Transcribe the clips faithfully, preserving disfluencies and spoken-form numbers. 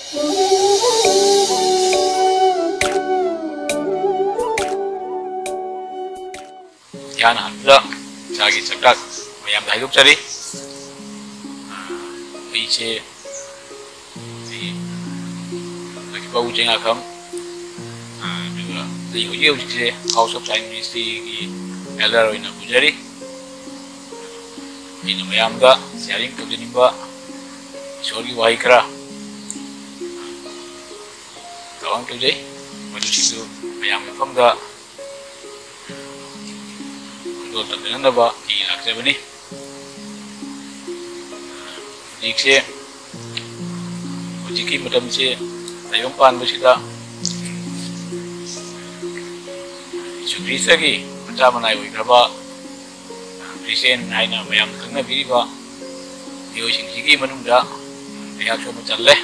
ꯏꯍꯥꯟ ꯍꯥꯟꯕꯗ ꯏꯁꯥꯒꯤ ꯆꯥꯛꯇꯥꯛ ꯃꯌꯥꯝꯗ ꯍꯥꯏꯗꯣꯛꯆꯔꯤ꯫ ꯑꯩꯁꯦ ꯑꯩ ꯂꯛꯈꯤꯕꯥꯎ ꯆꯦꯡꯉꯥꯈꯝ, ꯑꯗꯨꯒ ꯑꯩ ꯍꯧꯖꯤꯛ ꯍꯧꯖꯤꯛꯁꯦ House of Science Ministryꯒꯤ elder ꯑꯣꯏꯅ ꯄꯨꯖꯔꯤ꯫ ꯑꯩꯅ ꯃꯌꯥꯝꯗ sharing ꯇꯧꯖꯅꯤꯡꯕ ꯏꯁꯣꯔꯒꯤ ꯋꯥꯍꯩ ꯈꯔ ꯊꯧꯔꯥꯡ ꯇꯧꯖꯩ꯫ ꯃꯗꯨꯁꯤꯡꯗꯨ ꯃꯌꯥꯝ ꯃꯐꯝꯗ ꯈꯨꯗꯣꯜ ꯇꯝꯖꯅꯅꯕ ꯑꯩ ꯂꯥꯛꯆꯕꯅꯤ꯫ ꯍꯧꯖꯤꯛꯁꯦ, ꯍꯧꯖꯤꯛꯀꯤ ꯃꯇꯝꯁꯦ ꯇꯥꯏꯕꯪ ꯄꯥꯟꯕꯁꯤꯗ ꯖꯤꯁꯨ ꯈ꯭ꯔꯤꯁꯇꯒꯤ ꯃꯆꯥ ꯃꯅꯥꯏ ꯑꯣꯏꯈ꯭ꯔꯕ ꯈ꯭ꯔꯤꯁꯇꯤꯌꯥꯟ ꯍꯥꯏꯅ ꯃꯌꯥꯝꯅ ꯈꯪꯅꯕꯤꯔꯤꯕ ꯃꯤꯑꯣꯏꯁꯤꯡꯁꯤꯒꯤ ꯃꯅꯨꯡꯗ ꯑꯩꯍꯥꯛꯁꯨ ꯑꯃ ꯆꯜꯂꯦ꯫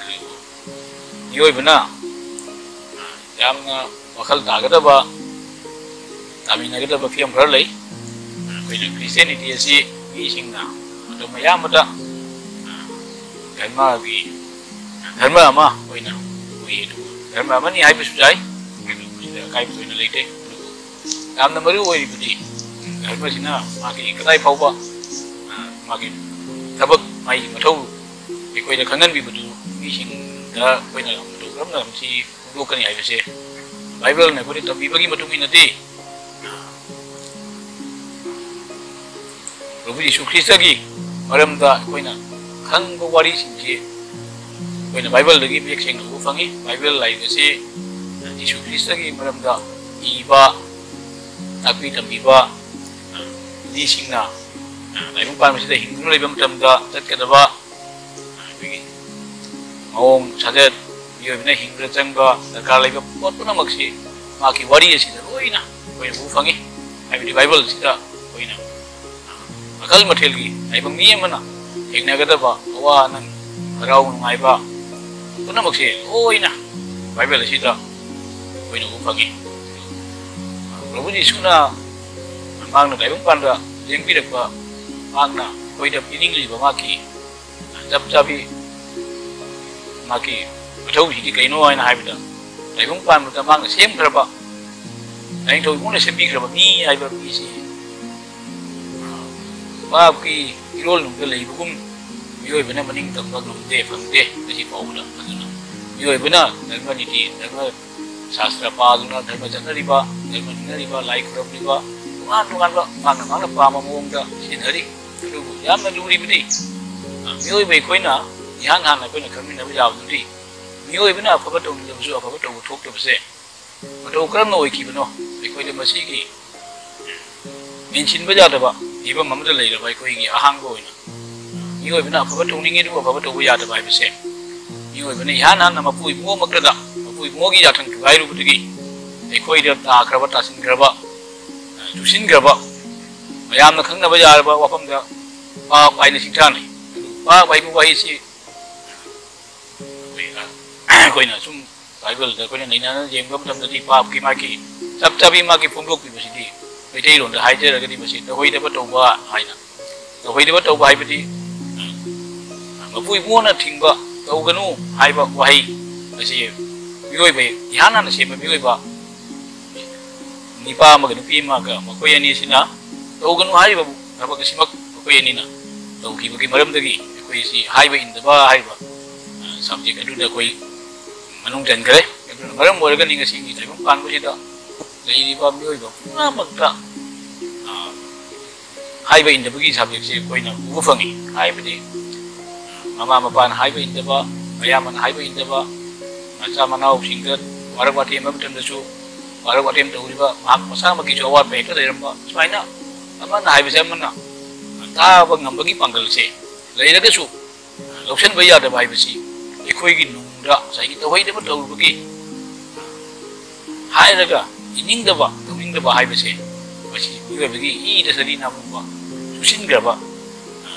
ꯑꯗꯨꯕꯨ ꯃꯤꯑꯣꯏꯕꯅ ꯌꯥꯝꯅ ꯋꯥꯈꯜ ꯇꯥꯒꯗꯕ, ꯇꯥꯃꯤꯟꯅꯒꯗꯕ ꯐꯤꯕꯝ ꯈꯔ ꯂꯩ꯫ ꯑꯩꯈꯣꯏꯅ ꯈ꯭ꯔꯤꯁꯇꯤꯌꯥꯅꯤꯇꯤ ꯑꯁꯤ ꯃꯤꯁꯤꯡꯅ ꯃꯇꯝ ꯑꯌꯥꯝꯕꯗ ꯙꯔꯃꯒꯤ, ꯙꯔꯃ ꯑꯃ ꯑꯣꯏꯅ ꯎꯏ꯫ ꯑꯗꯨꯕꯨ ꯙꯔꯃ ꯑꯃꯅꯤ ꯍꯥꯏꯕꯁꯨ ꯌꯥꯏ, ꯑꯗꯨꯕꯨ ꯃꯁꯤꯗ ꯑꯀꯥꯏꯕ ꯊꯣꯏꯅ ꯂꯩꯇꯦ꯫ ꯑꯗꯨꯕꯨ ꯌꯥꯝꯅ ꯃꯔꯨ ꯑꯣꯏꯔꯤꯕꯗꯤ ꯙꯔꯃꯁꯤꯅ ꯃꯥꯒꯤ ꯀꯗꯥꯏ ꯐꯥꯎꯕ, ꯑ, ꯃꯥꯒꯤ ꯊꯕꯛ, ꯃꯥꯒꯤ ꯃꯊꯧ ꯑꯩꯈꯣꯏꯗ ꯈꯪꯍꯟꯕꯤꯕꯗꯨ ꯃꯤꯁꯤꯡꯗ ꯑꯩꯈꯣꯏꯅ ꯃꯇꯧ ꯀꯔꯝꯅ ꯃꯁꯤ ꯐꯣꯡꯗꯣꯛꯀꯅꯤ ꯍꯥꯏꯕꯁꯦ ꯕꯥꯏꯕꯜꯅ ꯑꯩꯈꯣꯏꯗ ꯇꯝꯕꯤꯕꯒꯤ ꯃꯇꯨꯡ ꯏꯟꯅꯗꯤ ꯄ꯭ꯔꯚꯨ ꯌꯤꯁꯨ ꯈ꯭ꯔꯤꯁꯇꯒꯤ ꯃꯔꯝꯗ ꯑꯩꯈꯣꯏꯅ ꯈꯪꯕ ꯋꯥꯔꯤꯁꯤꯡꯁꯤ ꯑꯩꯈꯣꯏꯅ ꯕꯥꯏꯕꯜꯗꯒꯤ ꯃꯌꯦꯛ ꯁꯦꯡꯅ ꯎꯕ ꯐꯪꯉꯤ꯫ ꯕꯥꯏꯕꯜ ꯂꯥꯏꯔꯤꯛ ꯑꯁꯤ ꯌꯤꯁꯨ ꯈ꯭ꯔꯤꯁꯇꯒꯤ ꯃꯔꯝꯗ ꯏꯕ, ꯇꯥꯛꯄꯤ ꯇꯝꯕꯤꯕ ꯃꯤꯁꯤꯡꯅ ꯇꯥꯏꯕꯪ ꯄꯥꯟꯕꯁꯤꯗ ꯍꯤꯡꯗꯨꯅ ꯂꯩꯕ ꯃꯇꯝꯗ ꯆꯠꯀꯗꯕ ꯑꯩꯈꯣꯏꯒꯤ ꯃꯑꯣꯡ ꯁꯥꯖꯠ, ꯃꯤꯑꯣꯏꯕꯅ ꯍꯤꯡꯕꯗ ꯆꯪꯕ ꯗꯔꯀꯥꯔ ꯂꯩꯕ ꯄꯣꯠ ꯄꯨꯝꯅꯃꯛꯁꯤ ꯃꯍꯥꯛꯀꯤ ꯋꯥꯔꯤ ꯑꯁꯤꯗ ꯂꯣꯏꯅ ꯑꯩꯈꯣꯏꯅ ꯎꯕ ꯐꯪꯉꯤ꯫ ꯍꯥꯏꯕꯗꯤ ꯕꯥꯏꯕꯜꯁꯤꯗ ꯑꯩꯈꯣꯏꯅ ꯃꯈꯜ ꯃꯊꯦꯜꯒꯤ ꯇꯥꯏꯕꯪ ꯃꯤ ꯑꯃꯅ ꯊꯦꯡꯅꯒꯗꯕ ꯑꯋꯥ ꯑꯅꯪ, ꯍꯔꯥꯎ ꯅꯨꯡꯉꯥꯏꯕ ꯄꯨꯝꯅꯃꯛꯁꯦ ꯂꯣꯏꯅ ꯕꯥꯏꯕꯜ ꯑꯁꯤꯗ ꯑꯩꯈꯣꯏꯅ ꯎꯕ ꯐꯪꯉꯤ꯫ ꯄ꯭ꯔꯚꯨ ꯖꯤꯁꯨꯅ ꯃꯍꯥꯛꯅ ꯇꯥꯏꯕꯪ ꯄꯥꯟꯗ ꯂꯦꯡꯕꯤꯔꯛꯄ, ꯃꯍꯥꯛꯅ ꯑꯩꯈꯣꯏꯗ ꯄꯤꯅꯤꯡꯂꯤꯕ ꯃꯍꯥꯛꯀꯤ ꯆꯞ ꯆꯥꯕꯤ ꯃꯍꯥꯛꯀꯤ ꯃꯊꯧꯁꯤꯗꯤ ꯀꯩꯅꯣ ꯍꯥꯏꯅ ꯍꯥꯏꯕꯗ, ꯇꯥꯏꯕꯪ ꯄꯥꯟꯕꯗ ꯃꯍꯥꯛꯅ ꯁꯦꯝꯈ꯭ꯔꯕ, ꯂꯥꯏꯅꯤꯡꯊꯧ ꯏꯕꯨꯡꯅ ꯁꯦꯝꯕꯤꯈ꯭ꯔꯕ ꯃꯤ ꯍꯥꯏꯕ ꯃꯤꯁꯤ ꯄꯥꯞꯀꯤ ꯏꯔꯣꯜꯅꯨꯡꯗ ꯂꯩꯕꯒꯨꯝ ꯃꯤꯑꯣꯏꯕꯅ ꯃꯅꯤꯡ ꯇꯝꯕ ꯉꯝꯗꯦ, ꯐꯪꯗꯦ ꯉꯁꯤ ꯐꯥꯎꯕꯗ꯫ ꯑꯗꯨꯅ ꯃꯤꯑꯣꯏꯕꯅ ꯙꯔꯃ ꯅꯤꯇꯤ, ꯙꯔꯃ ꯁꯥꯁꯇ꯭ꯔ ꯄꯥꯗꯨꯅ ꯙꯔꯃ ꯆꯠꯅꯔꯤꯕ, ꯙꯔꯃ ꯅꯤꯡꯅꯔꯤꯕ, ꯂꯥꯏ ꯈꯨꯔꯨꯝꯂꯤꯕ, ꯇꯣꯉꯥꯟ ꯇꯣꯉꯥꯟꯕ ꯃꯥꯅ ꯃꯥꯅ ꯄꯥꯝꯕ ꯃꯑꯣꯡꯗ ꯁꯤꯖꯤꯟꯅꯔꯤ꯫ ꯑꯗꯨꯕꯨ ꯌꯥꯝꯅ ꯂꯨꯔꯤꯕꯗꯤ, ꯑ, ꯃꯤꯑꯣꯏꯕ ꯑꯩꯈꯣꯏꯅ ꯏꯍꯥꯟ ꯍꯥꯟꯅ ꯑꯩꯈꯣꯏꯅ ꯈꯪꯃꯤꯟꯅꯕ ꯌꯥꯕꯗꯨꯗꯤ ꯃꯤꯑꯣꯏꯕꯅ ꯑꯐꯕ ꯇꯧꯅꯤꯡꯂꯕꯁꯨ ꯑꯐꯕ ꯇꯧꯕ ꯊꯣꯛꯇꯕꯁꯦ ꯃꯇꯧ ꯀꯔꯝꯅ ꯑꯣꯏꯈꯤꯕꯅꯣ? ꯑꯩꯈꯣꯏꯗ ꯃꯁꯤꯒꯤ ꯃꯦꯟꯁꯤꯟꯕ ꯌꯥꯗꯕ ꯐꯤꯕꯝ ꯑꯃꯗ ꯂꯩꯔꯕ ꯑꯩꯈꯣꯏꯒꯤ ꯑꯍꯥꯡꯕ ꯑꯣꯏꯅ ꯃꯤꯑꯣꯏꯕꯅ ꯑꯐꯕ ꯇꯧꯅꯤꯡꯉꯤ ꯑꯗꯨꯕꯨ ꯑꯐꯕ ꯇꯧꯕ ꯌꯥꯗꯕ ꯍꯥꯏꯕꯁꯦ, ꯃꯤꯑꯣꯏꯕꯅ ꯏꯍꯥꯟ ꯍꯥꯟꯅ ꯃꯄꯨ ꯏꯕꯨꯡꯉꯣꯃꯛꯇꯗ ꯃꯄꯨ ꯏꯕꯨꯡꯉꯣꯒꯤ ꯌꯥꯊꯪ ꯊꯨꯒꯥꯏꯔꯨꯕꯗꯒꯤ ꯑꯩꯈꯣꯏꯗ ꯇꯥꯈ꯭ꯔꯕ, ꯇꯥꯁꯤꯟꯈ꯭ꯔꯕ, ꯆꯨꯁꯤꯟꯈ꯭ꯔꯕ, ꯃꯌꯥꯝꯅ ꯈꯪꯅꯕ ꯌꯥꯔꯕ ꯋꯥꯐꯝꯗ ꯄꯥꯞ ꯍꯥꯏꯅ ꯁꯤꯡꯊꯥꯅꯩ꯫ ꯑꯗꯨ ꯄꯥꯞ ꯍꯥꯏꯕ ꯋꯥꯍꯩꯁꯤ ꯑꯩꯈꯣꯏ, ꯑꯩꯈꯣꯏꯅ ꯁꯨꯝ ꯕꯥꯏꯕꯜꯗ ꯑꯩꯈꯣꯏꯅ ꯅꯩꯅꯅ ꯌꯦꯡꯕ ꯃꯇꯝꯗꯗꯤ ꯄꯥꯞꯀꯤ ꯃꯥꯒꯤ ꯆꯞ ꯆꯥꯕꯤ ꯃꯥꯒꯤ ꯐꯣꯡꯗꯣꯛꯄꯤꯕꯁꯤꯗꯤ ꯃꯩꯇꯩꯂꯣꯟꯗ ꯍꯥꯏꯖꯔꯒꯗꯤ ꯃꯁꯤ ꯇꯧꯍꯩꯗꯕ ꯇꯧꯕ ꯍꯥꯏꯅ, ꯇꯧꯍꯩꯗꯕ ꯇꯧꯕ ꯍꯥꯏꯕꯗꯤ ꯃꯄꯨ ꯏꯕꯨꯡꯅ ꯊꯤꯡꯕ, ꯇꯧꯒꯅꯨ ꯍꯥꯏꯕ ꯋꯥꯍꯩ ꯑꯁꯤ ꯃꯤꯑꯣꯏꯕ, ꯏꯍꯥꯟ ꯍꯥꯟꯅ ꯁꯦꯝꯕ ꯃꯤꯑꯣꯏꯕ ꯅꯤꯄꯥ ꯑꯃꯒ ꯅꯨꯄꯤ ꯑꯃꯒ ꯃꯈꯣꯏ ꯑꯅꯤꯁꯤꯅ ꯇꯧꯒꯅꯨ ꯍꯥꯏꯔꯤꯕ ꯊꯕꯛ ꯑꯁꯤꯃꯛ ꯃꯈꯣꯏ ꯑꯅꯤꯅ ꯇꯧꯈꯤꯕꯒꯤ ꯃꯔꯝꯗꯒꯤ ꯑꯩꯈꯣꯏꯁꯤ ꯍꯥꯏꯕ ꯏꯟꯗꯕ ꯍꯥꯏꯔꯤꯕ, ꯑ, subject ꯑꯗꯨꯗ ꯑꯩꯈꯣꯏ ꯃꯅꯨꯡ ꯆꯟꯈ꯭ꯔꯦ꯫ ꯑꯗꯨꯅ ꯃꯔꯝ ꯑꯣꯏꯔꯒꯅꯤ ꯉꯁꯤꯒꯤ ꯇꯥꯏꯕꯪ ꯄꯥꯟꯕꯁꯤꯗ ꯂꯩꯔꯤꯕ ꯃꯤꯑꯣꯏꯕ ꯄꯨꯝꯅꯃꯛꯇ, ꯑ, ꯍꯥꯏꯕ ꯏꯟꯗꯕꯒꯤ subjectꯁꯦ ꯑꯩꯈꯣꯏꯅ ꯎꯕ ꯐꯪꯉꯤ꯫ ꯍꯥꯏꯕꯗꯤ ꯃꯃꯥ ꯃꯄꯥꯅ ꯍꯥꯏꯕ ꯏꯟꯗꯕ, ꯑꯌꯥꯝꯕꯅ ꯍꯥꯏꯕ ꯏꯟꯗꯕ, ꯃꯆꯥ ꯃꯅꯥꯎꯁꯤꯡꯗ ꯋꯥꯔꯛ ꯋꯥꯇꯦꯝꯕ ꯃꯇꯝꯗꯁꯨ ꯋꯥꯔꯛ ꯋꯥꯇꯦꯝ ꯇꯧꯔꯤꯕ, ꯃꯍꯥꯛ ꯃꯁꯥꯃꯛꯀꯤꯁꯨ ꯑꯋꯥꯠꯄ ꯍꯦꯛꯇ ꯂꯩꯔꯝꯕ, ꯁꯨꯃꯥꯏꯅ ꯑꯃꯅ ꯍꯥꯏꯕꯁꯦ ꯑꯃꯅ ꯇꯥꯕ ꯉꯝꯕꯒꯤ ꯄꯥꯡꯒꯜꯁꯦ ꯂꯩꯔꯒꯁꯨ ꯂꯧꯁꯤꯟꯕ ꯌꯥꯗꯕ ꯍꯥꯏꯕꯁꯤ ꯑꯩꯈꯣꯏꯒꯤ ꯅꯨꯡꯗ ꯉꯁꯥꯏꯒꯤ ꯇꯧꯍꯩꯗꯕ ꯇꯧꯔꯨꯕꯒꯤ ꯍꯥꯏꯔꯒ ꯏꯅꯤꯡꯗꯕ, ꯇꯧꯅꯤꯡꯗꯕ ꯍꯥꯏꯕꯁꯦ ꯃꯁꯤ ꯃꯤꯑꯣꯏꯕꯒꯤ ꯏꯗ ꯁꯔꯤ ꯅꯥꯃꯨꯕ ꯆꯨꯁꯤꯟꯈ꯭ꯔꯕ, ꯑ,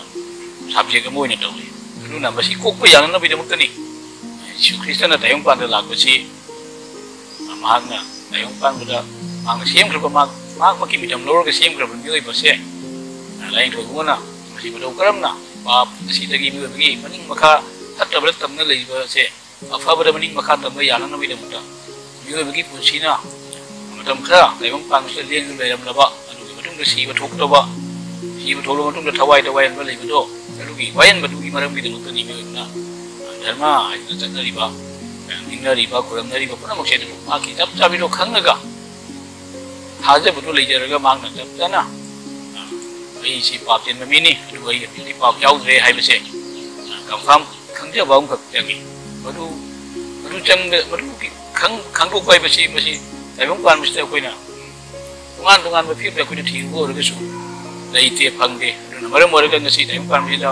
subject ꯑꯃ ꯑꯣꯏꯅ ꯇꯧꯔꯤ꯫ ꯑꯗꯨꯅ ꯃꯁꯤ ꯀꯣꯛꯄ ꯌꯥꯅꯅꯕꯒꯤꯗꯃꯛꯇꯅꯤ ꯖꯤꯁꯨ ꯈ꯭ꯔꯤꯁꯇꯅ ꯇꯥꯏꯕꯪꯄꯥꯟꯗ ꯂꯥꯛꯄꯁꯤ꯫ ꯃꯍꯥꯛꯅ ꯇꯥꯏꯕꯪ ꯄꯥꯟꯕꯗ ꯃꯍꯥꯛꯅ ꯁꯦꯝꯈ꯭ꯔꯕ, ꯃꯍꯥꯛ, ꯃꯍꯥꯛꯃꯛꯀꯤ ꯃꯤꯇꯝ ꯂꯧꯔꯒ ꯁꯦꯝꯈ꯭ꯔꯕ ꯃꯤꯑꯣꯏꯕꯁꯦ, ꯂꯥꯏꯅꯤꯡꯊꯧ ꯏꯕꯨꯡꯉꯣꯅ ꯃꯁꯤ ꯃꯇꯧ ꯀꯔꯝꯅ ꯄꯥꯞ ꯑꯁꯤꯗꯒꯤ ꯃꯤꯑꯣꯏꯕꯒꯤ ꯃꯅꯤꯡ ꯃꯈꯥ ꯐꯠꯇꯕꯗ ꯇꯝꯅ ꯂꯩꯕꯁꯦ ꯑꯐꯕꯗ ꯃꯅꯤꯡ ꯃꯈꯥ ꯇꯝꯕ ꯌꯥꯅꯅꯕꯒꯤꯗꯃꯛꯇ ꯃꯤꯑꯣꯏꯕꯒꯤ ꯄꯨꯟꯁꯤꯅ ꯃꯇꯝ ꯈꯔ ꯇꯥꯏꯕꯪ ꯄꯥꯟꯕꯁꯤꯗ ꯂꯦꯡꯗꯨꯅ ꯂꯩꯔꯝꯂꯕ, ꯑꯗꯨꯒꯤ ꯃꯇꯨꯡꯗ ꯁꯤꯕ ꯊꯣꯛꯇꯕ, ꯁꯤꯕ ꯊꯣꯛꯂꯕ ꯃꯇꯨꯡꯗ ꯊꯋꯥꯏꯗ ꯋꯥꯌꯦꯟꯕ ꯂꯩꯕꯗꯣ, ꯑꯗꯨꯒꯤ ꯋꯥꯌꯦꯟꯕꯗꯨꯒꯤ ꯃꯔꯝꯒꯤꯗꯃꯛꯇꯅꯤ ꯃꯤꯑꯣꯏꯕꯅ ꯙꯔꯃ ꯍꯥꯏꯗꯅ ꯆꯠꯅꯔꯤꯕ, ꯅꯤꯡꯅꯔꯤꯕ, ꯈꯨꯔꯨꯝꯅꯔꯤꯕ ꯄꯨꯝꯅꯃꯛꯁꯦ꯫ ꯑꯗꯨꯕꯨ ꯃꯍꯥꯛꯀꯤ ꯆꯞ ꯆꯥꯕꯤꯗꯣ ꯈꯪꯉꯒ, ꯊꯥꯖꯕꯗꯨ ꯂꯩꯖꯔꯒ ꯃꯍꯥꯛꯅ ꯆꯞ ꯆꯥꯅ, "ꯑꯩꯁꯤ ꯄꯥꯞ ꯆꯦꯟꯕ ꯃꯤꯅꯤ, ꯑꯗꯨꯕꯨ ꯑꯩ ꯍꯧꯖꯤꯛꯇꯤ ꯄꯥꯞ ꯌꯥꯎꯗ꯭ꯔꯦ" ꯍꯥꯏꯕꯁꯦ ꯀꯟꯐꯥꯔꯝ ꯈꯪꯖꯕ ꯑꯃꯈꯛ ꯆꯪꯉꯤ꯫ ꯃꯗꯨ, ꯃꯗꯨ ꯆꯪꯕ, ꯃꯗꯨꯒꯤ ꯈꯪ-, ꯈꯪꯗꯣꯛꯄ ꯍꯥꯏꯕꯁꯤ, ꯃꯁꯤ ꯇꯥꯏꯕꯪ ꯄꯥꯟꯕꯁꯤꯗ ꯑꯩꯈꯣꯏꯅ ꯇꯣꯉꯥꯟ ꯇꯣꯉꯥꯟꯕ ꯐꯤꯕꯝꯗ ꯑꯩꯈꯣꯏꯅ ꯊꯦꯡꯅꯕ ꯑꯣꯏꯔꯒꯁꯨ ꯂꯩꯇꯦ, ꯐꯪꯗꯦ꯫ ꯑꯗꯨꯅ ꯃꯔꯝ ꯑꯣꯏꯔꯒ ꯉꯁꯤ ꯇꯥꯏꯕꯪ ꯄꯥꯟꯕꯁꯤꯗ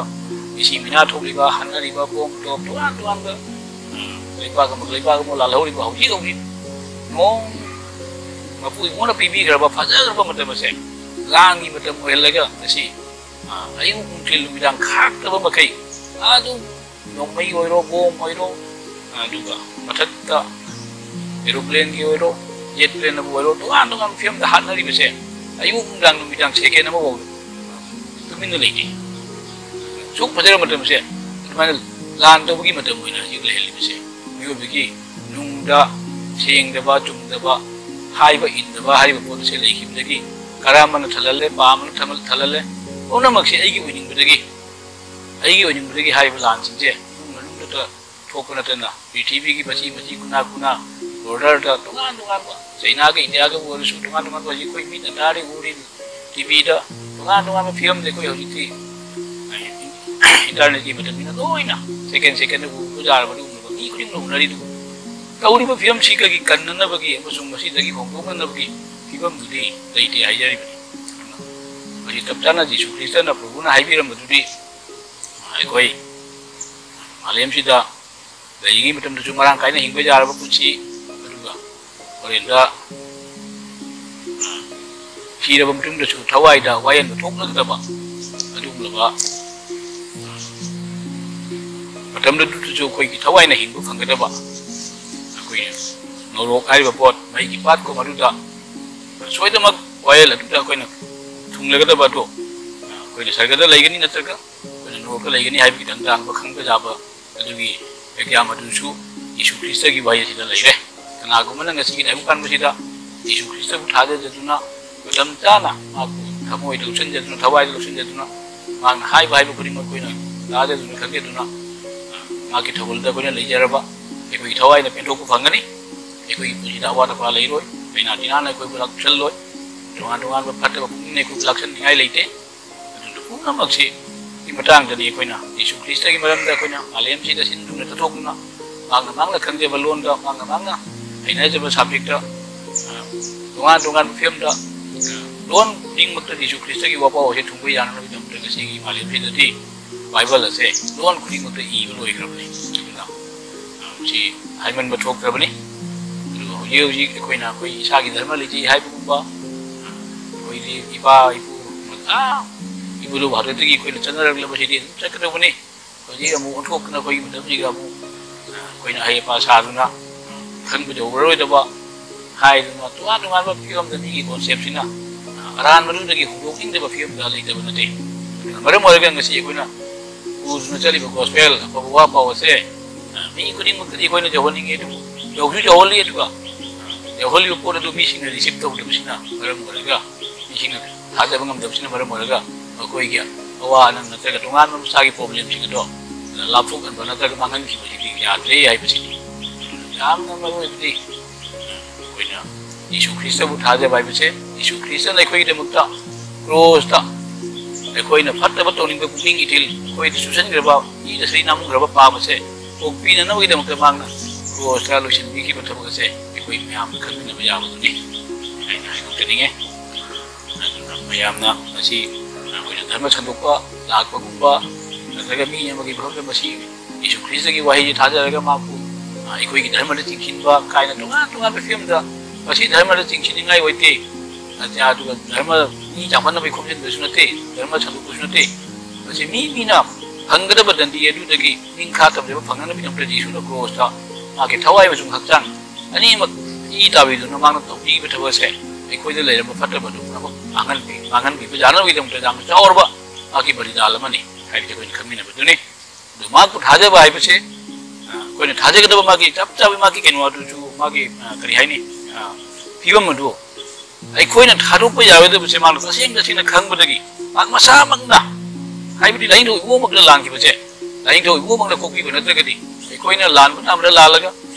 ꯃꯤꯁꯤ ꯃꯤꯅꯥ ꯊꯣꯛꯂꯤꯕ, ꯍꯥꯠꯅꯔꯤꯕ, ꯕꯣꯝ ꯇꯣꯞ ꯇꯣꯉꯥꯟ ꯇꯣꯉꯥꯟꯕ, ꯎꯝ, ꯂꯩꯕꯥꯛ ꯑꯃꯒ ꯂꯩꯕꯥꯛ ꯑꯃꯒ ꯂꯥꯜꯍꯧꯔꯤꯕ ꯍꯧꯖꯤꯛ ꯍꯧꯖꯤꯛ ꯅꯣꯡ ꯃꯄꯨ ꯏꯕꯣꯛꯅ ꯄꯤꯕꯤꯈ꯭ꯔꯕ ꯐꯖꯈ꯭ꯔꯕ ꯃꯇꯝ ꯑꯁꯦ ꯂꯥꯟꯒꯤ ꯃꯇꯝ ꯑꯣꯏꯍꯜꯂꯒ ꯉꯁꯤ, ꯑ, ꯑꯌꯨꯛ ꯅꯨꯡꯊꯤꯜ ꯅꯨꯃꯤꯗꯥꯡ ꯈꯥꯛꯇꯕ ꯃꯈꯩ ꯑꯗꯨꯝ ꯅꯣꯡꯃꯩ ꯑꯣꯏꯔꯣ, ꯕꯣꯝ ꯑꯣꯏꯔꯣ, ꯑꯗꯨꯒ ꯃꯊꯛꯇ ꯑꯦꯔꯣꯄ꯭ꯂꯦꯟꯒꯤ ꯑꯣꯏꯔꯣ, ꯖꯦꯠ ꯄ꯭ꯂꯦꯟꯅꯕꯨ ꯑꯣꯏꯔꯣ, ꯇꯣꯉꯥꯟ ꯇꯣꯉꯥꯟꯕ ꯐꯤꯕꯝꯗ ꯍꯥꯠꯅꯔꯤꯕꯁꯦ ꯑꯌꯨꯛ ꯅꯨꯡꯗꯥꯡ ꯅꯨꯃꯤꯗꯥꯡ ꯁꯦꯀꯦꯟ ꯑꯃꯐꯥꯎ ꯇꯨꯃꯤꯟꯅ ꯂꯩꯇꯦ꯫ ꯁꯨꯛ ꯐꯖꯔꯕ ꯃꯇꯝꯁꯦ ꯑꯗꯨꯃꯥꯏꯅ ꯂꯥꯟ ꯇꯧꯕꯒꯤ ꯃꯇꯝ ꯑꯣꯏꯅ ꯍꯧꯖꯤꯛ ꯂꯩꯍꯜꯂꯤꯕꯁꯦ ꯃꯤꯑꯣꯏꯕꯒꯤ ꯅꯨꯡꯗ ꯁꯦꯡꯗꯕ, ꯆꯨꯝꯗꯕ, ꯍꯥꯏꯕ ꯏꯟꯗꯕ ꯍꯥꯏꯔꯤꯕ ꯄꯣꯠ ꯑꯁꯦ ꯂꯩꯈꯤꯕꯗꯒꯤ ꯀꯔꯥꯃꯅ ꯊꯜꯍꯜꯂꯦ, ꯄꯥꯝꯕꯅ ꯊꯝ-, ꯊꯜꯍꯜꯂꯦ꯫ ꯄꯨꯝꯅꯃꯛꯁꯦ ꯑꯩꯒꯤ ꯑꯣꯏꯅꯤꯡꯕꯗꯒꯤ, ꯑꯩꯒꯤ ꯑꯣꯏꯅꯤꯡꯕꯗꯒꯤ ꯍꯥꯏꯔꯤꯕ ꯂꯥꯟꯁꯤꯡꯁꯦ ꯏꯃꯨꯡ ꯃꯅꯨꯡꯗꯇ ꯊꯣꯛꯄ ꯅꯠꯇꯅ ꯄ꯭ꯔꯤꯊꯤꯕꯤꯒꯤ ꯃꯆꯤ ꯃꯆꯤ ꯈꯨꯟꯅꯥ ꯈꯨꯟꯅꯥ ꯕꯣꯔꯗꯔꯗ ꯇꯣꯉꯥꯟ ꯇꯣꯉꯥꯟꯕ ꯆꯩꯅꯥꯒ ꯏꯟꯗꯤꯌꯥꯒꯕꯨ ꯑꯣꯏꯔꯁꯨ ꯇꯣꯉꯥꯟ ꯇꯣꯉꯥꯟꯕ ꯍꯧꯖꯤꯛ ꯑꯩꯈꯣꯏ ꯃꯤꯠꯅ ꯇꯥꯔꯤ ꯎꯔꯤ ꯇꯤꯚꯤꯗ ꯇꯣꯉꯥꯟ ꯇꯣꯉꯥꯟꯕ ꯐꯤꯕꯝꯗ ꯑꯩꯈꯣꯏ ꯍꯧꯖꯤꯛꯇꯤ ꯏꯟꯇꯔꯅꯦꯠꯀꯤ ꯃꯇꯝꯅꯤꯅ ꯂꯣꯏꯅ ꯁꯦꯀꯦꯟ ꯁꯦꯀꯦꯟꯗ ꯎꯕ ꯌꯥꯔꯕꯗꯤ ꯎꯅꯕ ꯃꯤ ꯈꯨꯗꯤꯡꯃꯛ ꯎꯅꯔꯤꯗꯨ ꯇꯧꯔꯤꯕ ꯐꯤꯕꯝꯁꯤꯒꯤ ꯀꯟꯅꯅꯕꯒꯤ ꯑꯃꯁꯨꯡ ꯃꯁꯤꯗꯒꯤ ꯍꯣꯡꯗꯣꯛꯅꯅꯕꯒꯤ ꯐꯤꯕꯝꯗꯨꯗꯤ ꯂꯩꯇꯦ ꯍꯥꯏꯖꯔꯤꯕꯅꯤ꯫ ꯃꯁꯤ ꯆꯞ ꯆꯥꯅ ꯖꯤꯁꯨ ꯈ꯭ꯔꯤꯁꯇꯅ ꯄ꯭ꯔꯚꯨꯅ ꯍꯥꯏꯕꯤꯔꯝꯕꯗꯨꯗꯤ ꯑꯩꯈꯣꯏ ꯃꯥꯂꯦꯝꯁꯤꯗ ꯂꯩꯔꯤꯉꯩ ꯃꯇꯝꯗꯁꯨ ꯃꯔꯥꯡ ꯀꯥꯏꯅ ꯍꯤꯡꯕ ꯌꯥꯔꯕ ꯄꯨꯟꯁꯤ, ꯑꯗꯨꯒ ꯍꯣꯔꯦꯟꯗ ꯁꯤꯔꯕ ꯃꯇꯨꯡꯗꯁꯨ ꯊꯋꯥꯏꯗ ꯋꯥꯌꯦꯟꯕ ꯊꯣꯛꯂꯛꯇꯕ ꯑꯗꯨꯒꯨꯝꯂꯕ ꯃꯇꯝꯗꯨꯗꯁꯨ ꯑꯩꯈꯣꯏꯒꯤ ꯊꯋꯥꯏꯅ ꯍꯤꯡꯕ ꯐꯪꯒꯗꯕ, ꯑꯩꯈꯣꯏꯅ ꯅꯣꯔꯣꯛ ꯍꯥꯏꯔꯤꯕ ꯄꯣꯠ ꯃꯩꯒꯤ ꯄꯥꯠꯀꯨꯝ ꯑꯗꯨꯗ ꯁꯣꯏꯗꯅꯃꯛ ꯋꯥꯌꯦꯜ ꯑꯗꯨꯗ ꯑꯩꯈꯣꯏꯅ ꯊꯨꯡꯂꯒꯗꯕ ꯑꯗꯨ ꯑꯩꯈꯣꯏꯅ ꯁꯔꯒꯗ ꯂꯩꯒꯅꯤ ꯅꯠꯇ꯭ꯔꯒ ꯑꯩꯈꯣꯏꯅ ꯅꯣꯔꯣꯛꯇ ꯂꯩꯒꯅꯤ ꯍꯥꯏꯕꯒꯤ ꯇꯥꯡꯖꯥꯡꯕ ꯈꯪꯕ ꯌꯥꯕ ꯑꯗꯨꯒꯤ ꯑꯦꯛꯖꯥꯝ ꯑꯗꯨꯁꯨ ꯌꯤꯁꯨ ꯈ꯭ꯔꯤꯁꯇꯒꯤ ꯋꯥꯍꯩ ꯑꯁꯤꯗ ꯂꯩꯔꯦ꯫ ꯀꯅꯥꯒꯨꯝꯕꯅ ꯉꯁꯤꯒꯤ ꯇꯥꯏꯕꯪ ꯄꯥꯟꯕꯁꯤꯗ ꯌꯤꯁꯨ ꯈ꯭ꯔꯤꯁꯇꯕꯨ ꯊꯥꯖꯖꯗꯨꯅ, ꯃꯇꯝ ꯆꯥꯅ ꯃꯍꯥꯛꯄꯨ ꯊꯃꯣꯏ ꯂꯧꯁꯤꯟꯖꯗꯨꯅ, ꯊꯋꯥꯏꯗ ꯂꯧꯁꯤꯟꯖꯗꯨꯅ, ꯃꯍꯥꯛꯅ ꯍꯥꯏꯕ ꯍꯥꯏꯕ ꯈꯨꯗꯤꯡꯃꯛ ꯑꯩꯈꯣꯏꯅ ꯇꯥꯖꯗꯨꯅ, ꯈꯪꯖꯗꯨꯅ, ꯃꯍꯥꯛꯀꯤ ꯊꯧꯒꯜꯗ ꯑꯩꯈꯣꯏꯅ ꯂꯩꯖꯔꯕ ꯑꯩꯈꯣꯏꯒꯤ ꯊꯋꯥꯏꯅ ꯄꯦꯟꯊꯣꯛꯄ ꯐꯪꯒꯅꯤ꯫ ꯑꯩꯈꯣꯏꯒꯤ ꯄꯨꯟꯁꯤꯗ ꯑꯋꯥꯠ ꯑꯄꯥ ꯂꯩꯔꯣꯏ, ꯂꯥꯏꯅꯥ ꯇꯤꯟꯅꯥꯅ ꯑꯩꯈꯣꯏꯕꯨ ꯂꯥꯛꯁꯜꯂꯣꯏ, ꯇꯣꯉꯥꯟ ꯇꯣꯉꯥꯟꯕ ꯐꯠꯇꯕ ꯄꯨꯛꯅꯤꯡꯅ ꯑꯩꯈꯣꯏꯕꯨ ꯂꯥꯛꯁꯟꯅꯤꯡꯉꯥꯏ ꯂꯩꯇꯦ꯫ ꯑꯗꯨꯅ ꯄꯨꯝꯅꯃꯛꯁꯤ ꯃꯇꯥꯡꯗꯅꯤ ꯑꯩꯈꯣꯏꯅ ꯌꯤꯁꯨ ꯈ꯭ꯔꯤꯁꯇꯒꯤ ꯃꯔꯝꯗ ꯑꯩꯈꯣꯏꯅ ꯃꯥꯂꯦꯝꯁꯤꯗ ꯁꯤꯟ ꯊꯨꯡꯅ ꯆꯠꯊꯣꯛꯇꯨꯅ, ꯃꯍꯥꯛꯅ ꯃꯍꯥꯛꯅ ꯈꯪꯖꯕ ꯂꯣꯟꯗ, ꯃꯍꯥꯛꯅ ꯃꯍꯥꯛꯅ ꯍꯩꯅꯖꯕ ꯁꯕꯖꯦꯛꯇ, ꯑ, ꯇꯣꯉꯥꯟ ꯇꯣꯉꯥꯟꯕ ꯐꯤꯂꯝꯗ, ꯑ, ꯂꯣꯟ ꯈꯨꯗꯤꯡꯃꯛꯇ ꯌꯤꯁꯨ ꯈ꯭ꯔꯤꯁꯇꯒꯤ ꯋꯥꯄꯥꯎ ꯑꯁꯦ ꯊꯨꯡꯕ ꯌꯥꯅꯅꯕꯒꯤꯗꯃꯛꯇ ꯉꯁꯤꯒꯤ ꯃꯥꯂꯦꯝꯁꯤꯗꯗꯤ ꯕꯥꯏꯕꯜ ꯑꯁꯦ ꯂꯣꯟ ꯈꯨꯗꯤꯡꯃꯛꯇ ꯏꯕ ꯂꯣꯏꯈ꯭ꯔꯕꯅꯤ꯫ ꯑꯗꯨꯅ, ꯑ, ꯃꯁꯤ ꯍꯥꯏꯃꯟꯕ ꯊꯣꯛꯇ꯭ꯔꯕꯅꯤ꯫ ꯑꯗꯨꯒ ꯍꯧꯖꯤꯛ ꯍꯧꯖꯤꯛ ꯑꯩꯈꯣꯏꯅ ꯑꯩꯈꯣꯏ ꯏꯁꯥꯒꯤ ꯙꯔꯃ ꯂꯩꯖꯩ ꯍꯥꯏꯕꯒꯨꯝꯕ, ꯑꯩꯈꯣꯏꯗꯤ ꯏꯄꯥ ꯏꯄꯨ, ꯑꯥ, ꯏꯕꯨꯙꯧ ꯚꯥꯔꯠꯇꯒꯤ ꯑꯩꯈꯣꯏꯅ ꯆꯠꯅꯔꯛꯂꯕꯁꯤꯗꯤ ꯑꯗꯨꯝ ꯆꯠꯀꯗꯧꯕꯅꯤ꯫ ꯍꯧꯖꯤꯛ ꯑꯃꯨꯛ ꯑꯣꯟꯊꯣꯛꯇꯅ ꯑꯩꯈꯣꯏꯒꯤ ꯃꯇꯝꯁꯤꯒ ꯑꯃꯨꯛ, ꯑ, ꯑꯩꯈꯣꯏꯅ ꯑꯍꯩ ꯑꯄꯥ ꯁꯥꯗꯨꯅ, ꯑ, ꯈꯪꯕ ꯌꯧꯔꯔꯣꯏꯗꯕ ꯍꯥꯏꯗꯨꯅ ꯇꯣꯉꯥꯟ ꯇꯣꯉꯥꯟꯕ ꯐꯤꯕꯝꯗ ꯃꯤꯒꯤ ꯀꯣꯟꯁꯦꯞꯁꯤꯅ, ꯑ, ꯑꯔꯥꯟꯕꯗꯨꯗꯒꯤ ꯍꯣꯡꯗꯣꯛꯅꯤꯡꯗꯕ ꯐꯤꯕꯝꯗ ꯂꯩꯇꯕ ꯅꯠꯇꯦ꯫ ꯑꯗꯨꯅ ꯃꯔꯝ ꯑꯣꯏꯔꯒ ꯉꯁꯤ ꯑꯩꯈꯣꯏꯅ ꯄꯨꯗꯨꯅ ꯆꯠꯂꯤꯕ ꯒꯣꯁꯄꯦꯜ ꯑꯐꯕ ꯋꯥ ꯄꯥꯎ ꯑꯁꯦ, ꯑ, ꯃꯤ ꯈꯨꯗꯤꯡꯃꯛꯇꯗꯤ ꯑꯩꯈꯣꯏꯅ ꯌꯧꯍꯟꯅꯤꯡꯉꯤ, ꯑꯗꯨꯕꯨ ꯌꯧꯁꯨ ꯌꯧꯍꯜꯂꯤ, ꯑꯗꯨꯒ ꯌꯧꯍꯜꯂꯤꯕ ꯄꯣꯠ ꯑꯗꯨ ꯃꯤꯁꯤꯡꯅ ꯔꯤꯁꯤꯞ ꯇꯧꯗꯕꯁꯤꯅ ꯃꯔꯝ ꯑꯣꯏꯔꯒ, ꯃꯤꯁꯤꯡꯅ ꯊꯥꯖꯕ ꯉꯝꯗꯕꯁꯤꯅ ꯃꯔꯝ ꯑꯣꯏꯔꯒ ꯃꯈꯣꯏꯒꯤ ꯑꯋꯥ ꯑꯅꯥ ꯅꯠꯇ꯭ꯔꯒ ꯇꯣꯉꯥꯟꯕ ꯃꯁꯥꯒꯤ ꯄ꯭ꯔꯣꯕ꯭ꯂꯦꯝꯁꯤꯡ ꯑꯗꯣ ꯂꯥꯞꯊꯣꯛꯍꯟꯕ ꯅꯠꯇ꯭ꯔꯒ ꯃꯥꯡꯍꯟꯈꯤꯕꯁꯤꯗꯤ ꯌꯥꯗ꯭ꯔꯦ ꯍꯥꯏꯕꯁꯤꯅꯤ꯫ ꯌꯥꯝꯅ ꯃꯔꯨ ꯑꯣꯏꯕꯗꯤ ꯑꯩꯈꯣꯏꯅ ꯌꯤꯁꯨ ꯈ꯭ꯔꯤꯁꯇꯕꯨ ꯊꯥꯖꯕ ꯍꯥꯏꯕꯁꯦ, ꯌꯤꯁꯨ ꯈ꯭ꯔꯤꯁꯇꯅ ꯑꯩꯈꯣꯏꯒꯤꯗꯃꯛꯇ ꯀ꯭ꯔꯣꯁꯇ ꯑꯩꯈꯣꯏꯅ ꯐꯠꯇꯕ ꯇꯧꯅꯤꯡꯕ ꯄꯨꯛꯅꯤꯡ ꯏꯊꯤꯜ ꯑꯩꯈꯣꯏꯗ ꯆꯨꯁꯟꯈ꯭ꯔꯕ, ꯏꯗ ꯁꯔꯤ ꯅꯥꯃꯨꯈ꯭ꯔꯕ ꯄꯥꯞ ꯑꯁꯦ ꯀꯣꯛꯄꯤꯅꯅꯕꯒꯤꯗꯃꯛꯇ ꯃꯍꯥꯛꯅ ꯀ꯭ꯔꯣꯁꯇ ꯂꯣꯏꯁꯤꯟꯕꯤꯈꯤꯕ ꯊꯕꯛ ꯑꯁꯦ ꯑꯩꯈꯣꯏ ꯃꯌꯥꯝꯅ ꯈꯪꯃꯤꯟꯅꯕ ꯌꯥꯕꯗꯨꯅꯤ ꯍꯥꯏꯅ ꯍꯥꯏꯗꯣꯛꯆꯅꯤꯡꯉꯦ꯫ ꯑꯗꯨꯅ ꯃꯌꯥꯝꯅ ꯃꯁꯤ ꯑꯩꯈꯣꯏꯅ ꯙꯔꯃ ꯁꯟꯗꯣꯛꯄ ꯂꯥꯛꯄꯒꯨꯝꯕ ꯅꯠꯇ꯭ꯔꯒ ꯃꯤ ꯑꯃꯒꯤ ꯃꯐꯝꯗ ꯃꯁꯤ ꯌꯤꯁꯨ ꯈ꯭ꯔꯤꯁꯇꯒꯤ ꯋꯥꯍꯩꯁꯤ ꯊꯥꯖꯔꯒ ꯃꯥꯕꯨ, ꯑ, ꯑꯩꯈꯣꯏꯒꯤ ꯙꯔꯃꯗ ꯆꯤꯡꯁꯤꯟꯕ ꯀꯥꯏꯅ ꯇꯣꯉꯥꯟ ꯇꯣꯉꯥꯟꯕ ꯐꯤꯕꯝꯗ, ꯃꯁꯤ ꯙꯔꯃꯗ ꯆꯤꯡꯁꯤꯟꯅꯤꯡꯉꯥꯏ ꯑꯣꯏꯗꯦ꯫ ꯑꯗꯨꯒ ꯙꯔꯃ ꯃꯤ ꯆꯥꯎꯈꯠꯅꯕꯒꯤ ꯈꯣꯝꯖꯤꯟꯕꯁꯨ ꯅꯠꯇꯦ, ꯙꯔꯃ ꯁꯟꯗꯣꯛꯄꯁꯨ ꯅꯠꯇꯦ꯫ ꯃꯁꯤ ꯃꯤ ꯃꯤꯅ ꯐꯪꯒꯗꯕ ꯗꯟꯗꯤ ꯑꯗꯨꯗꯒꯤ ꯅꯤꯡꯈꯥ ꯇꯝꯖꯕ ꯐꯪꯅꯅꯕꯒꯤꯗꯃꯛꯇ ꯖꯤꯁꯨꯅ ꯀ꯭ꯔꯣꯁꯇ ꯃꯥꯒꯤ ꯊꯋꯥꯏ ꯑꯃꯁꯨꯡ ꯍꯛꯆꯥꯡ ꯑꯅꯤꯃꯛ ꯏ ꯇꯥꯕꯤꯗꯨꯅ ꯃꯥꯅ ꯇꯧꯕꯤꯈꯤꯕ ꯊꯕꯛ ꯑꯁꯦ ꯑꯩꯈꯣꯏꯗ ꯂꯩꯔꯝꯕ ꯐꯠꯇꯕ ꯑꯗꯨ ꯄꯨꯝꯅꯃꯛ ꯃꯥꯡꯍꯟꯕꯤ-, ꯃꯥꯡꯍꯟꯕꯤꯕ ꯌꯥꯅꯕꯒꯤꯗꯃꯛꯇ ꯌꯥꯝꯅ ꯆꯥꯎꯔꯕ ꯃꯥꯒꯤ ꯕꯂꯤꯗꯥꯟ ꯑꯃꯅꯤ ꯍꯥꯏꯕꯁꯤ ꯑꯩꯈꯣꯏꯅ ꯈꯪꯃꯤꯟꯅꯕꯗꯨꯅꯤ꯫ ꯑꯗꯨ ꯃꯍꯥꯛꯄꯨ ꯊꯥꯖꯕ ꯍꯥꯏꯕꯁꯦ, ꯑ, ꯑꯩꯈꯣꯏꯅ ꯊꯥꯖꯒꯗꯕ ꯃꯥꯒꯤ ꯆꯞ ꯆꯥꯕ ꯃꯥꯒꯤ ꯀꯩꯅꯣ ꯑꯗꯨꯁꯨ, ꯃꯥꯒꯤ, ꯑ, ꯀꯔꯤ ꯍꯥꯏꯅꯤ, ꯑ, ꯐꯤꯕꯝ ꯑꯗꯨ ꯑꯩꯈꯣꯏꯅ ꯊꯥꯗꯣꯛꯄ ꯌꯥꯔꯣꯏꯗꯕꯁꯦ ꯃꯥꯅ ꯇꯁꯦꯡ ꯇꯁꯦꯡꯅ ꯈꯪꯕꯗꯒꯤ ꯃꯍꯥꯛ ꯃꯁꯥꯃꯛꯅ, ꯍꯥꯏꯕꯗꯤ ꯂꯥꯏꯅꯤꯡꯊꯧ ꯏꯕꯣꯃꯛꯇ ꯂꯥꯟꯈꯤꯕꯁꯦ, ꯂꯥꯏꯅꯤꯡꯊꯧ ꯏꯕꯣꯃꯛꯅ ꯀꯣꯛꯄꯤꯕ ꯅꯠꯇ꯭ꯔꯒꯗꯤ ꯑꯩꯈꯣꯏꯅ ꯂꯥꯟꯕ ꯅꯥꯕꯗ ꯂꯥꯜꯂꯒ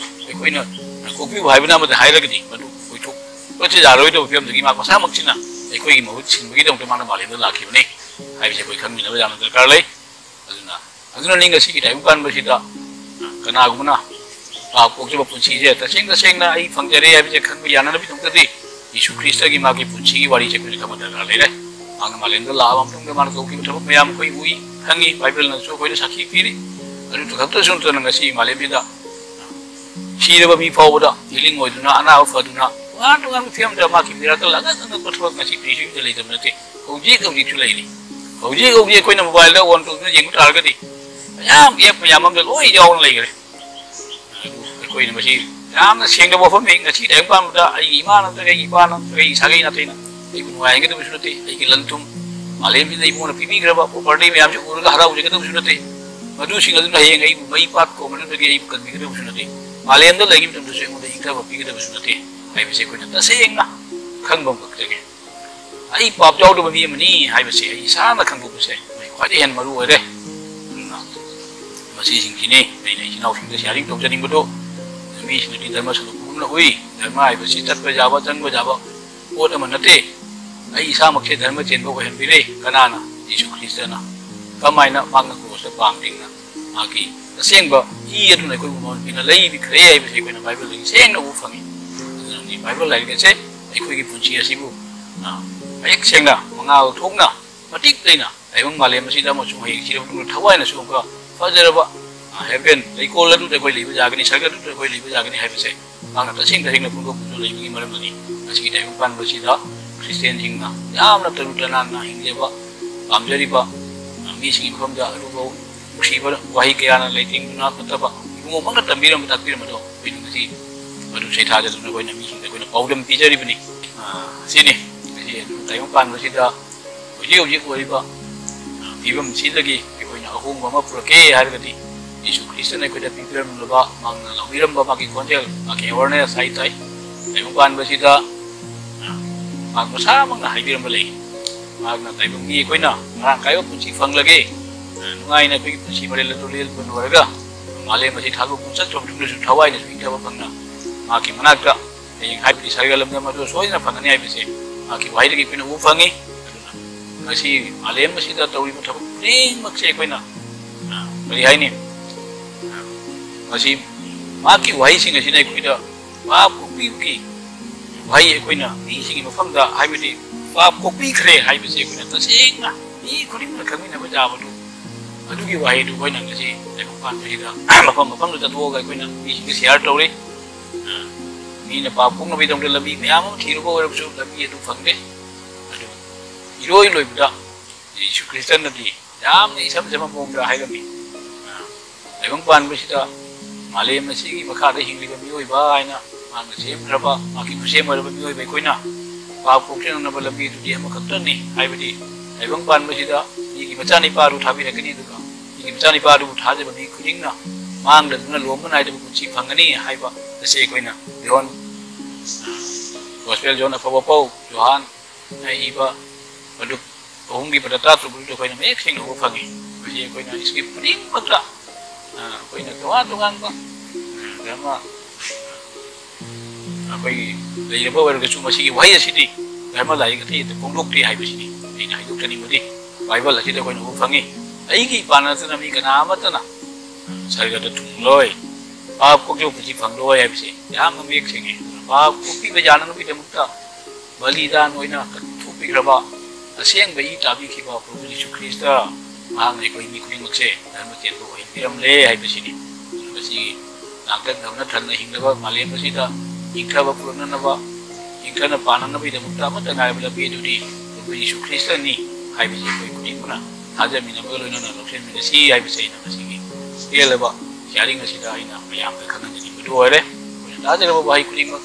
ꯑꯩꯈꯣꯏꯅ ꯀꯣꯛꯄꯤꯌꯨ ꯍꯥꯏꯕ ꯅꯥꯕꯗ ꯍꯥꯏꯔꯒꯗꯤ ꯃꯗꯨ ꯑꯣꯏꯊꯣꯛꯄꯁꯦ ꯌꯥꯔꯣꯏꯗꯕ ꯐꯤꯕꯝꯗꯒꯤ ꯃꯍꯥꯛ ꯃꯁꯥꯃꯛꯁꯤꯅ ꯑꯩꯈꯣꯏꯒꯤ ꯃꯍꯨꯠ ꯁꯤꯟꯕꯒꯤꯗꯃꯛꯇ ꯃꯥꯅ ꯃꯥꯂꯦꯝꯗ ꯂꯥꯛꯈꯤꯕꯅꯤ ꯍꯥꯏꯕꯁꯦ ꯑꯩꯈꯣꯏ ꯈꯪꯃꯤꯟꯅꯕ ꯌꯥꯝꯅ ꯗꯔꯀꯥꯔ ꯂꯩ꯫ ꯑꯗꯨꯅ, ꯑꯗꯨꯅꯅꯤ ꯉꯁꯤꯒꯤ ꯇꯥꯏꯕꯪ ꯄꯥꯟꯕꯁꯤꯗ ꯀꯅꯥꯒꯨꯝꯕꯅ ꯄꯥꯞ ꯀꯣꯛꯆꯕ ꯄꯨꯟꯁꯤꯁꯦ ꯇꯁꯦꯡ ꯇꯁꯦꯡꯅ ꯑꯩ ꯐꯪꯖꯔꯦ ꯍꯥꯏꯕꯁꯦ ꯈꯪꯕ ꯌꯥꯅꯅꯕꯒꯤꯗꯃꯛꯇꯗꯤ ꯌꯤꯁꯨ ꯈ꯭ꯔꯤꯁꯇꯒꯤ ꯃꯥꯒꯤ ꯄꯨꯟꯁꯤꯒꯤ ꯋꯥꯔꯤꯁꯦ ꯑꯩꯈꯣꯏꯅ ꯈꯪꯕ ꯗꯔꯀꯥꯔ ꯂꯩꯔꯦ꯫ ꯃꯥꯅ ꯃꯥꯂꯦꯝꯗ ꯂꯥꯛꯑꯕ ꯃꯇꯨꯡꯗ ꯃꯥꯅ ꯇꯧꯈꯤꯕ ꯊꯕꯛ ꯃꯌꯥꯝ ꯑꯩꯈꯣꯏ ꯎꯏ, ꯈꯪꯉꯤ, ꯕꯥꯏꯕꯜꯅꯁꯨ ꯑꯩꯈꯣꯏꯗ ꯁꯥꯈꯤ ꯄꯤꯔꯤ꯫ ꯑꯗꯨ ꯈꯛꯇꯁꯨ ꯅꯠꯇꯅ ꯉꯁꯤ ꯃꯥꯂꯦꯝꯁꯤꯗ ꯁꯤꯔꯕ ꯃꯤ ꯐꯥꯎꯕꯗ ꯍꯤꯂꯤꯡ ꯑꯣꯏꯗꯨꯅ, ꯑꯅꯥꯕ ꯐꯗꯨꯅ, ꯇꯣꯉꯥꯟ ꯇꯣꯉꯥꯟꯕ ꯐꯤꯕꯝꯗ ꯃꯥꯒꯤ ꯃꯤꯔꯥꯀꯜ ꯑꯉꯛ ꯑꯉꯛꯄ ꯊꯕꯛ ꯉꯁꯤ ꯄ꯭ꯔꯤꯊꯤꯕꯤꯗ ꯂꯩꯇꯕ ꯅꯠꯇꯦ꯫ ꯍꯧꯖꯤꯛ ꯍꯧꯖꯤꯛꯁꯨ ꯂꯩꯔꯤ꯫ ꯍꯧꯖꯤꯛ ꯍꯧꯖꯤꯛ ꯑꯩꯈꯣꯏꯅ ꯃꯣꯕꯥꯏꯜꯗ ꯑꯣꯟ ꯇꯧꯗꯨꯅ ꯌꯦꯡꯕ ꯇꯥꯔꯒꯗꯤ ꯃꯌꯥꯝ ꯑꯦꯞ ꯃꯌꯥꯝ ꯑꯃꯗ ꯂꯣꯏ ꯌꯥꯎꯅ ꯂꯩꯈ꯭ꯔꯦ꯫ ꯑꯗꯨ ꯑꯩꯈꯣꯏꯅ ꯃꯁꯤ ꯌꯥꯝꯅ ꯁꯦꯡꯗꯕ ꯋꯥꯐꯝꯅꯤ꯫ ꯉꯁꯤ ꯇꯥꯏꯕꯪ ꯄꯥꯟꯕꯗ ꯑꯩꯒꯤ ꯏꯃꯥ ꯅꯠꯇ꯭ꯔꯒ ꯑꯩꯒꯤ ꯏꯄꯥ ꯅꯠꯇ꯭ꯔꯒ ꯑꯩꯒꯤ ꯁꯥꯒꯩ ꯅꯥꯇꯩꯅ ꯑꯩꯕꯨ ꯅꯨꯡꯉꯥꯏꯍꯟꯒꯗꯕꯁꯨ ꯅꯠꯇꯦ꯫ ꯑꯩꯒꯤ ꯂꯟ ꯊꯨꯝ ꯃꯥꯂꯦꯝꯁꯤꯗ ꯏꯕꯨꯡꯅ ꯄꯤꯕꯤꯈ꯭ꯔꯕ ꯄ꯭ꯔꯣꯄꯔꯇꯤ ꯃꯌꯥꯝꯁꯤ ꯎꯔꯒ ꯍꯔꯥꯎꯖꯒꯗꯕꯁꯨ ꯅꯠꯇꯦ꯫ ꯃꯗꯨꯁꯤꯡ ꯑꯗꯨꯅ ꯍꯌꯦꯡ ꯑꯩꯕꯨ ꯃꯩ ꯄꯥꯠ ꯀꯣꯝꯅꯗꯒꯤ ꯑꯩꯕꯨ ꯀꯟꯕꯤꯒꯗꯕꯁꯨ ꯅꯠꯇꯦ꯫ ꯃꯥꯂꯦꯝꯗ ꯂꯩꯔꯤꯕ ꯃꯇꯝꯗꯁꯨ ꯑꯩꯉꯣꯟꯗ ꯏꯪꯊꯕ ꯄꯤꯒꯗꯕꯁꯨ ꯅꯠꯇꯦ ꯍꯥꯏꯕꯁꯦ ꯑꯩꯈꯣꯏꯅ ꯇꯁꯦꯡꯅ ꯈꯪꯕ ꯑꯃꯈꯛꯇꯅꯤ꯫ ꯑꯩ ꯄꯥꯞ ꯌꯥꯎꯗꯕ ꯃꯤ ꯑꯃꯅꯤ ꯍꯥꯏꯕꯁꯦ ꯑꯩ ꯏꯁꯥꯅ ꯈꯪꯗꯣꯛꯄꯁꯦ ꯃꯁꯤ ꯈ꯭ꯋꯥꯏꯗꯒꯤ ꯍꯦꯟꯅ ꯃꯔꯨ ꯑꯣꯏꯔꯦ꯫ ꯑꯗꯨꯅ ꯃꯁꯤꯁꯤꯡꯁꯤꯅꯤ ꯑꯩꯅ ꯏꯆꯤꯟ ꯏꯅꯥꯎꯁꯤꯡꯗ ꯁꯤꯌꯥꯔꯤꯡ ꯇꯧꯖꯅꯤꯡꯕꯗꯨ꯫ ꯃꯤꯁꯤꯡꯅꯗꯤ ꯙꯔꯃ ꯁꯣꯟꯕꯒꯨꯝꯅ ꯎꯏ꯫ ꯙꯔꯃ ꯍꯥꯏꯕꯁꯤ ꯆꯠꯄ ꯌꯥꯕ, ꯆꯪꯕ ꯌꯥꯕ ꯄꯣꯠ ꯑꯃ ꯅꯠꯇꯦ꯫ ꯑꯩ ꯏꯁꯥꯃꯛꯁꯦ ꯙꯔꯃ ꯆꯦꯟꯕ ꯑꯣꯏꯍꯟꯕꯤꯔꯦ꯫ ꯀꯅꯥꯅ? ꯌꯤꯁꯨ ꯈ꯭ꯔꯤꯁꯇꯅ꯫ ꯀꯃꯥꯏꯅ? ꯃꯍꯥꯛꯅ ꯀ꯭ꯔꯣꯁꯇ ꯄꯥꯡ ꯇꯤꯡꯅ ꯃꯍꯥꯛꯀꯤ ꯑꯁꯦꯡꯕ ꯏ ꯑꯗꯨꯅ ꯑꯩꯈꯣꯏꯕꯨ ꯃꯃꯜ ꯄꯤꯅ ꯂꯩꯕꯤꯈ꯭ꯔꯦ ꯍꯥꯏꯕꯁꯤ ꯑꯩꯈꯣꯏꯅ ꯕꯥꯏꯕꯜꯗꯒꯤ ꯁꯦꯡꯅ ꯎꯕ ꯐꯪꯉꯤ꯫ ꯑꯗꯨꯅꯅꯤ ꯕꯥꯏꯕꯜ ꯂꯥꯏꯔꯤꯛ ꯑꯁꯦ ꯑꯩꯈꯣꯏꯒꯤ ꯄꯨꯟꯁꯤ ꯑꯁꯤꯕꯨ, ꯑ, ꯃꯌꯦꯛ ꯁꯦꯡꯅ, ꯃꯉꯥꯜ ꯊꯣꯛꯅ, ꯃꯇꯤꯛ ꯂꯩꯅ ꯇꯥꯏꯕꯪ ꯃꯥꯂꯦꯝ ꯑꯁꯤꯗ ꯑꯃꯁꯨꯡ ꯍꯌꯦꯡ ꯁꯤꯔꯕ ꯃꯇꯨꯡꯗ ꯊꯋꯥꯏꯅꯁꯨ ꯑꯃꯨꯛꯀ ꯐꯖꯔꯕ, ꯑ, ꯍꯦꯚꯦꯟ, ꯂꯩꯀꯣꯜ ꯑꯗꯨꯗ ꯑꯩꯈꯣꯏ ꯂꯩꯕ ꯌꯥꯒꯅꯤ, ꯁꯔꯒ ꯑꯗꯨꯗ ꯑꯩꯈꯣꯏ ꯂꯩꯕ ꯌꯥꯒꯅꯤ ꯍꯥꯏꯕꯁꯦ ꯃꯍꯥꯛꯅ ꯇꯁꯦꯡ ꯇꯁꯦꯡꯅ ꯐꯣꯡꯗꯣꯛꯄꯁꯨ ꯂꯩꯕꯒꯤ ꯃꯔꯝꯅꯅꯤ꯫ ꯉꯁꯤꯒꯤ ꯇꯥꯏꯕꯪ ꯄꯥꯟꯕꯁꯤꯗ ꯈ꯭ꯔꯤꯁꯇꯤꯌꯥꯟꯁꯤꯡꯅ ꯌꯥꯝꯅ ꯇꯔꯨ ꯇꯅꯥꯟꯅ ꯍꯤꯡꯖꯕ ꯄꯥꯝꯖꯔꯤꯕ, ꯑ, ꯃꯤꯁꯤꯡꯒꯤ ꯃꯐꯝꯗ ꯑꯔꯨꯕ ꯅꯨꯡꯁꯤꯕ ꯋꯥꯍꯩ ꯀꯌꯥꯅ ꯂꯩꯇꯦꯡꯗꯨꯅ ꯐꯠꯇꯕ ꯏꯕꯨꯡꯉꯣꯃꯛꯅ ꯇꯝꯕꯤꯔꯝꯕ, ꯇꯥꯛꯄꯤꯔꯝꯕꯗꯣ ꯑꯩꯈꯣꯏꯅ ꯉꯁꯤ ꯃꯗꯨ ꯁꯩꯊꯥꯖꯗꯨꯅ ꯑꯩꯈꯣꯏꯅ ꯃꯤꯁꯤꯡꯗ ꯑꯩꯈꯣꯏꯅ ꯄꯥꯎꯗꯝ ꯄꯤꯖꯔꯤꯕꯅꯤ꯫ ꯑ, ꯁꯤꯅꯤ ꯉꯁꯤ ꯇꯥꯏꯕꯪ ꯄꯥꯟꯕꯁꯤꯗ ꯍꯧꯖꯤꯛ ꯍꯧꯖꯤꯛ ꯑꯣꯏꯔꯤꯕ, ꯑ, ꯐꯤꯕꯝꯁꯤꯗꯒꯤ ꯑꯩꯈꯣꯏꯅ ꯑꯍꯣꯡꯕ ꯑꯃ ꯄꯨꯔꯛꯀꯦ ꯍꯥꯏꯔꯒꯗꯤ, ꯖꯤꯁꯨ ꯈ꯭ꯔꯤꯁꯇꯅ ꯑꯩꯈꯣꯏꯗ ꯄꯤꯕꯤꯔꯝꯂꯕ, ꯃꯍꯥꯛꯅ ꯂꯧꯕꯤꯔꯝꯕ ꯃꯥꯒꯤ ꯈꯣꯟꯖꯦꯜ, ꯃꯥꯒꯤ ꯑꯦꯋꯥꯔꯅꯦꯁ ꯍꯥꯏ ꯇꯥꯏ, ꯇꯥꯏꯕꯪ ꯄꯥꯟꯕꯁꯤꯗ ꯃꯍꯥꯛ ꯃꯁꯥꯃꯛꯅ ꯍꯥꯏꯕꯤꯔꯝꯕ ꯂꯩ꯫ ꯃꯍꯥꯛꯅ ꯇꯥꯏꯕꯪ ꯃꯤ ꯑꯩꯈꯣꯏꯅ ꯃꯔꯥꯡ ꯀꯥꯏꯕ ꯄꯨꯟꯁꯤ ꯐꯪꯂꯒꯦ, ꯅꯨꯡꯉꯥꯏꯅ ꯑꯩꯈꯣꯏꯒꯤ ꯄꯨꯟꯁꯤ ꯃꯔꯦꯜ ꯑꯗꯨ ꯂꯦꯜꯕ ꯂꯣꯏꯔꯒ, ꯃꯥꯂꯦꯝ ꯑꯁꯤ ꯊꯥꯗꯣꯛꯇꯨꯅ ꯆꯠꯈ꯭ꯔꯕ ꯃꯇꯨꯡꯗꯁꯨ ꯊꯋꯥꯏꯅꯁꯨ ꯏꯪꯊꯕ ꯐꯪꯅ ꯃꯍꯥꯛꯀꯤ ꯃꯅꯥꯛꯇ ꯍꯌꯦꯡ ꯍꯥꯏꯕꯗꯤ ꯁꯔꯒ ꯂꯝꯗꯝ ꯑꯗꯨ ꯁꯣꯏꯗꯅ ꯐꯪꯒꯅꯤ ꯍꯥꯏꯕꯁꯦ ꯃꯍꯥꯛꯀꯤ ꯋꯥꯍꯩꯗꯒꯤ ꯑꯩꯈꯣꯏꯅ ꯎꯕ ꯐꯪꯉꯤ꯫ ꯑꯗꯨꯅ ꯉꯁꯤ ꯃꯥꯂꯦꯝ ꯑꯁꯤꯗ ꯇꯧꯔꯤꯕ ꯊꯕꯛ ꯈꯨꯗꯤꯡꯃꯛꯁꯦ ꯑꯩꯈꯣꯏꯅ, ꯑ, ꯀꯔꯤ ꯍꯥꯏꯅꯤ? ꯑ, ꯃꯁꯤ ꯃꯍꯥꯛꯀꯤ ꯋꯥꯍꯩꯁꯤꯡ ꯑꯁꯤꯅ ꯑꯩꯈꯣꯏꯗ ꯄꯥꯞ ꯀꯣꯛꯄꯤꯕꯒꯤ ꯋꯥꯍꯩ ꯑꯩꯈꯣꯏꯅ ꯃꯤꯁꯤꯡꯒꯤ ꯃꯐꯝꯗ, ꯍꯥꯏꯕꯗꯤ ꯄꯥꯞ ꯀꯣꯛꯄꯤꯈ꯭ꯔꯦ ꯍꯥꯏꯕꯁꯤ ꯑꯩꯈꯣꯏꯅ ꯇꯁꯦꯡꯅ ꯃꯤ ꯈꯨꯗꯤꯡꯃꯛꯅ ꯈꯪꯃꯤꯟꯅꯕ ꯌꯥꯕꯗꯨ, ꯑꯗꯨꯒꯤ ꯋꯥꯍꯩꯗꯨ ꯑꯩꯈꯣꯏꯅ ꯉꯁꯤ ꯇꯥꯏꯕꯪ ꯄꯥꯟꯕꯁꯤꯗ ꯃꯐꯝ ꯃꯐꯝꯗ ꯆꯠꯊꯣꯛꯑꯒ ꯑꯩꯈꯣꯏꯅ ꯃꯤꯁꯤꯡꯗ ꯁꯤꯌꯥꯔ ꯇꯧꯔꯤ꯫ ꯑ, ꯃꯤꯅ ꯄꯥꯞ ꯀꯣꯛꯅꯕꯒꯤꯗꯃꯛꯇ ꯂꯝꯕꯤ ꯃꯌꯥꯝ ꯑꯃ ꯊꯤꯔꯨꯕ ꯑꯣꯏꯔꯕꯁꯨ ꯂꯝꯕꯤ ꯑꯗꯨ ꯐꯪꯗꯦ꯫ ꯑꯗꯨ ꯏꯔꯣꯏ ꯂꯣꯏꯕꯗ ꯖꯤꯁꯨ ꯈ꯭ꯔꯤꯁꯇꯅꯗꯤ ꯌꯥꯝꯅ ꯏꯁꯝ ꯁꯝꯕ ꯃꯑꯣꯡꯗ ꯍꯥꯏꯔꯝꯃꯤ꯫ ꯑ, ꯇꯥꯏꯕꯪ ꯄꯥꯟꯕꯁꯤꯗ ꯃꯥꯂꯦꯝ ꯑꯁꯤꯒꯤ ꯃꯈꯥꯗ ꯍꯤꯡꯂꯤꯕ ꯃꯤꯑꯣꯏꯕ ꯍꯥꯏꯅ ꯃꯍꯥꯛꯅ ꯁꯦꯝꯈ꯭ꯔꯕ, ꯃꯍꯥꯛꯀꯤ ꯈꯨꯠꯁꯦꯝ ꯑꯣꯏꯔꯕ ꯃꯤꯑꯣꯏꯕ ꯑꯩꯈꯣꯏꯅ ꯄꯥꯞ ꯀꯣꯛꯆꯅꯅꯕ ꯂꯝꯕꯤ ꯑꯗꯨꯗꯤ ꯑꯃꯈꯛꯇꯅꯤ, ꯍꯥꯏꯕꯗꯤ ꯇꯥꯏꯕꯪ ꯄꯥꯟꯕꯁꯤꯗ ꯃꯤꯒꯤ ꯃꯆꯥꯅꯤꯄꯥ ꯑꯗꯨ ꯊꯥꯕꯤꯔꯛꯀꯅꯤ, ꯑꯗꯨꯒ ꯃꯤꯒꯤ ꯃꯆꯥꯅꯤꯄꯥ ꯑꯗꯨꯕꯨ ꯊꯥꯖꯕ ꯃꯤ ꯈꯨꯗꯤꯡꯅ ꯃꯥꯡꯗꯗꯨꯅ ꯂꯣꯝꯕ ꯅꯥꯏꯗꯕ ꯄꯨꯟꯁꯤ ꯐꯪꯒꯅꯤ ꯍꯥꯏꯕ ꯑꯁꯤ ꯑꯩꯈꯣꯏꯅ ꯖꯣꯟ, ꯒꯣꯁꯄꯦꯜ ꯖꯣꯟ ꯑꯐꯕ ꯄꯥꯎ ꯖꯣꯍꯥꯟ ꯏꯕ ꯃꯔꯨꯞ ꯑꯍꯨꯝꯒꯤ ꯄꯗ ꯇꯔꯥꯇꯔꯨꯛꯇ ꯑꯩꯈꯣꯏꯅ ꯃꯌꯦꯛ ꯁꯦꯡꯅ ꯎꯕ ꯐꯪꯉꯤ꯫ ꯃꯁꯤ ꯑꯩꯈꯣꯏꯅ ꯁ꯭ꯀ꯭ꯔꯤꯞ ꯈꯨꯗꯤꯡꯃꯛꯇ, ꯑ, ꯑꯩꯈꯣꯏꯅ ꯇꯣꯉꯥꯟ ꯇꯣꯉꯥꯟꯕ, ꯑ, ꯙꯔꯃ, ꯑꯩꯈꯣꯏꯒꯤ ꯂꯩꯔꯕ ꯑꯣꯏꯔꯒꯁꯨ ꯃꯁꯤꯒꯤ ꯋꯥꯍꯩ ꯑꯁꯤꯗꯤ ꯙꯔꯃ ꯂꯥꯏꯔꯤꯛ ꯑꯇꯩ ꯑꯇꯩ ꯐꯣꯡꯗꯣꯛꯇꯦ ꯍꯥꯏꯕꯁꯤꯅꯤ ꯑꯩꯅ ꯍꯥꯏꯗꯣꯛꯆꯅꯤꯡꯕꯗꯤ꯫ ꯕꯥꯏꯕꯜ ꯑꯁꯤꯗ ꯑꯩꯈꯣꯏꯅ ꯎꯕ ꯐꯪꯉꯤ, "ꯑꯩꯒꯤ ꯏꯄꯥ ꯅꯠꯇꯅ ꯃꯤ ꯀꯅꯥ ꯑꯃꯠꯇꯅ ꯁꯔꯒꯗ ꯊꯨꯡꯂꯣꯏ, ꯄꯥꯞ ꯀꯣꯛꯆꯕ ꯄꯨꯟꯁꯤ ꯐꯪꯂꯣꯏ" ꯍꯥꯏꯕꯁꯦ ꯌꯥꯝꯅ ꯃꯌꯦꯛ ꯁꯦꯡꯉꯤ꯫ ꯑꯗꯨꯅ ꯄꯥꯞ ꯀꯣꯛꯄꯤꯕ ꯌꯥꯅꯅꯕꯒꯤꯗꯃꯛꯇ ꯕꯂꯤꯗꯥꯟ ꯑꯣꯏꯅ ꯀꯠꯊꯣꯛꯄꯤꯈ꯭ꯔꯕ ꯑꯁꯦꯡꯕ ꯏ ꯇꯥꯕꯤꯈꯤꯕ ꯄ꯭ꯔꯚꯨ ꯖꯤꯁꯨ ꯈ꯭ꯔꯤꯁꯇ, ꯃꯍꯥꯛꯅ ꯑꯩꯈꯣꯏ ꯃꯤ ꯈꯨꯗꯤꯡꯃꯛꯁꯦ ꯙꯔꯃ ꯆꯦꯟꯕ ꯑꯣꯏꯍꯟꯕꯤꯔꯝꯂꯦ ꯍꯥꯏꯕꯁꯤꯅꯤ꯫ ꯃꯁꯤꯒꯤ ꯂꯥꯡꯇꯛꯅꯕꯅ ꯊꯟꯅ ꯍꯤꯡꯅꯕ ꯃꯥꯂꯦꯝ ꯑꯁꯤꯗ ꯏꯪꯊꯕ ꯄꯨꯔꯛꯅꯅꯕ, ꯏꯪꯊꯅ ꯄꯥꯟꯅꯅꯕꯒꯤꯗꯃꯛꯇ ꯑꯃꯠꯇ ꯉꯥꯏꯔꯕ ꯂꯝꯕꯤ ꯑꯗꯨꯗꯤ ꯄ꯭ꯔꯚꯨ ꯖꯤꯁꯨ ꯈ꯭ꯔꯤꯁꯇꯅꯤ ꯍꯥꯏꯕꯁꯤ ꯑꯩꯈꯣꯏ ꯈꯨꯗꯤꯡꯃꯛꯅ ꯊꯥꯖꯃꯤꯟꯅꯕꯒ ꯂꯣꯏꯅꯅ ꯂꯧꯁꯤꯟꯃꯤꯟꯅꯁꯤ ꯍꯥꯏꯕꯁꯤ ꯑꯩꯅ ꯃꯁꯤꯒꯤ ꯇꯦꯜꯂꯕ ꯁꯤꯌꯥꯔꯤꯡ ꯑꯁꯤꯗ ꯑꯩꯅ ꯃꯌꯥꯝꯗ ꯈꯪꯍꯟꯖꯅꯤꯡꯕꯗꯨ ꯑꯣꯏꯔꯦ꯫ ꯑꯩꯈꯣꯏꯅ ꯇꯥꯖꯔꯕ ꯋꯥꯍꯩ ꯈꯨꯗꯤꯡꯃꯛ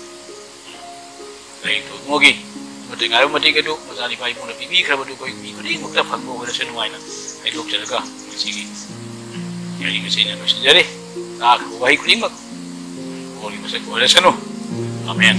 ꯍꯌꯦꯡ ꯊꯣꯡꯉꯣꯒꯤ ꯑꯃꯠꯇ ꯉꯥꯏꯔꯕ ꯃꯇꯤꯛ ꯑꯗꯨ ꯃꯆꯥꯅꯤꯄꯥ ꯏꯕꯨꯡꯅ ꯄꯤꯕꯤꯈ꯭ꯔꯕꯗꯨ ꯑꯩꯈꯣꯏ ꯃꯤ ꯈꯨꯗꯤꯡꯃꯛꯇ ꯐꯪꯕ ꯑꯣꯏꯔꯁꯅꯨ ꯍꯥꯏꯅ ꯍꯥꯏꯗꯣꯛꯆꯔꯒ ꯁꯤꯒꯤ ꯌꯥꯔꯤꯕꯁꯤ ꯑꯩꯅ ꯂꯣꯏꯁꯤꯟꯖꯔꯤ꯫ ꯇꯥꯈ꯭ꯔꯕ ꯋꯥꯍꯩ ꯈꯨꯗꯤꯡꯃꯛ ꯄꯣꯠꯀꯤ ꯃꯁꯛ ꯑꯣꯏꯔꯁꯅꯨ꯫ ꯑꯃꯦꯟ꯫